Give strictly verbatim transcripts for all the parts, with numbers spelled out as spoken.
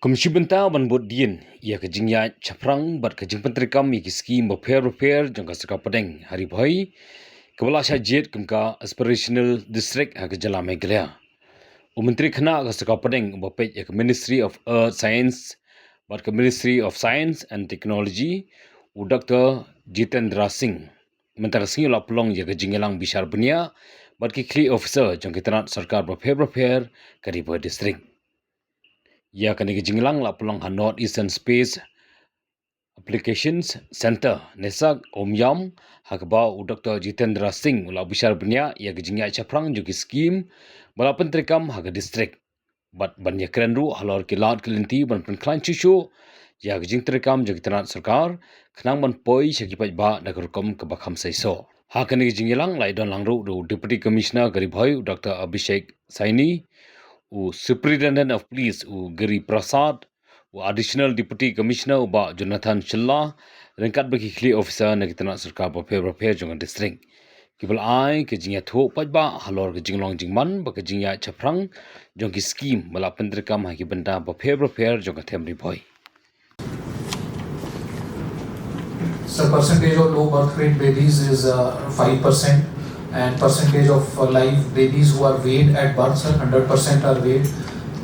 Kum shi bynta ban bud dien ïa ka jingïaid shaphrang bad ka jingpyntreikam ïa ki skim bapher bapher jong ka sorkar pdeng ha Ri Bhoi, kaba la shah jied kum ka Aspirational District ha ka jylla Meghalaya, u Myntri Khynnah ka sorkar pdeng uba peit ïa ka Ministry of Earth Science bad ka Ministry of Science and Technology, u Doctor Jitendra Singh, mynta ka sngi u la pynlong ïa ka jingïalang bishar bniah bad ki khlieh officer jong ki tnat sorkar bapher bapher ka Ri Bhoi District. Ïa kane ka jingïalang la pynlong ha North Eastern Space Applications Centre, NESAC, Umiam, ha kaba u Doctor Jitendra Singh u la bishar bniah ïa ka jingïaid shaphrang jong ki skim ba la pyntreikam ha ka district, bad ban ïakren ruh halor ki lad ki lynti ban pynkhlaiñ shuh shuh ïa ka jingtreikam jong ki tnat sorkar, khnang ban poi sha ki paidbah da ka rukom kaba kham saisoh. Ha kane ka jingïalang la ïadon lang ruh da u Deputy Commissioner ka Ri Bhoi, u Doctor Abhishek Saini, u Superintendent of Police, u Giri Prasad, u Additional Deputy Commissioner u Bah Jonathan Shylla, ryngkat bad ki khlieh officer na ki tnat sorkar bapher bapher jong ka district, kiba la ai ka jingïathuh paidbah halor ka jinglong jingman bad ka jingïaid shaphrang jong ki skim ba la pyntreikam ha ki bynta bapher bapher jong ka them Ri Bhoi. So percentage of low birth weight babies is uh, five percent, and percentage of uh, live babies who are weighed at birth, sir, hundred percent are weighed.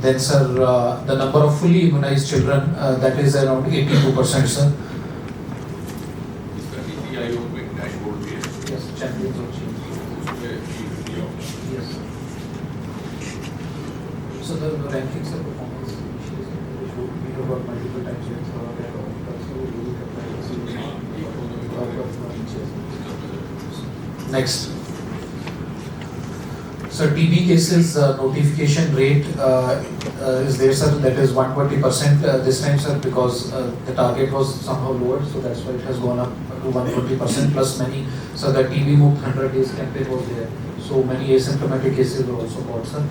Then, sir, uh, the number of fully immunized children, uh, that is around eighty-two percent, sir. इसका नीति आयोग में डैशबोर्ड भी है। Yes, champions of change. उसमें भी दिया हुआ है। Yes, sir. So the rankings of performance issues, which would be about multiple times with uh, that of also we look at the Next. So T B cases uh, notification rate uh, uh, is there, sir? That is one twenty percent uh, this time, sir, because uh, the target was somehow lowered, so that's why it has gone up to one twenty percent plus many. So the T B Mukt hundred days campaign was there, so many asymptomatic cases were also caught, sir.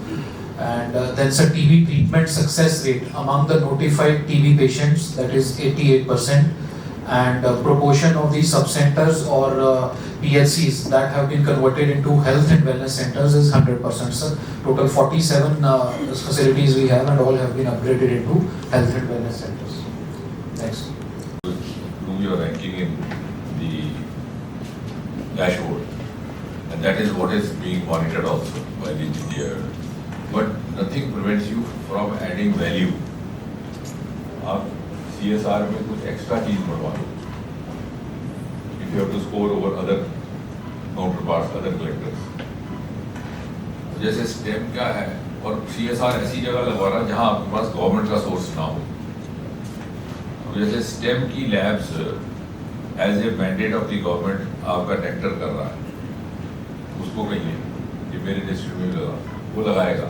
And uh, then, sir, T B treatment success rate among the notified T B patients, that is eighty-eight percent, and uh, proportion of the sub-centers or uh, P H Cs that have been converted into health and wellness centers is hundred percent, sir. Total forty-seven uh, facilities we have, and all have been upgraded into health and wellness centers. Thanks. Improve your ranking in the dashboard, and that is what is being monitored also by the G T I. But nothing prevents you from adding value. आप C S R में कुछ एक्स्ट्रा चीज बढ़वा लो, if you have to score over other counterparts, other collectors. जैसे स्टेम क्या है, और C S R ऐसी जगह लगवा रहा है जहां आपके पास गवर्नमेंट का सोर्स ना हो। अब जैसे स्टेम की लैब्स as a mandate of the government आपका नेक्टर कर रहा है, उसको कहिए कि मेरे डिस्ट्रिक्ट में लगा, वो लगाएगा।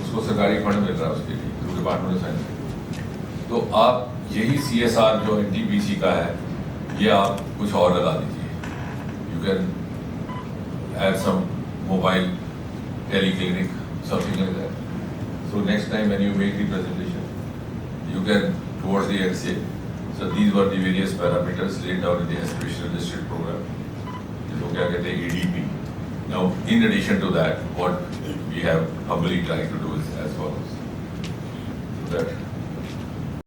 उसको सरकारी फंड मिल रहा है उसके लिए, जो डिपार्टमेंट साइंस। तो आप यही C S R जो N T P C का है, ये आप कुछ और लगा दीजिए। You can add some mobile teleclinic, something like that. So next time when you make the presentation, you can, towards the end, say, so these were the various parameters laid down in the aspirational district program. इसको क्या कहते हैं, A D P. Now, in addition to that, what we have humbly tried to do is as follows. So that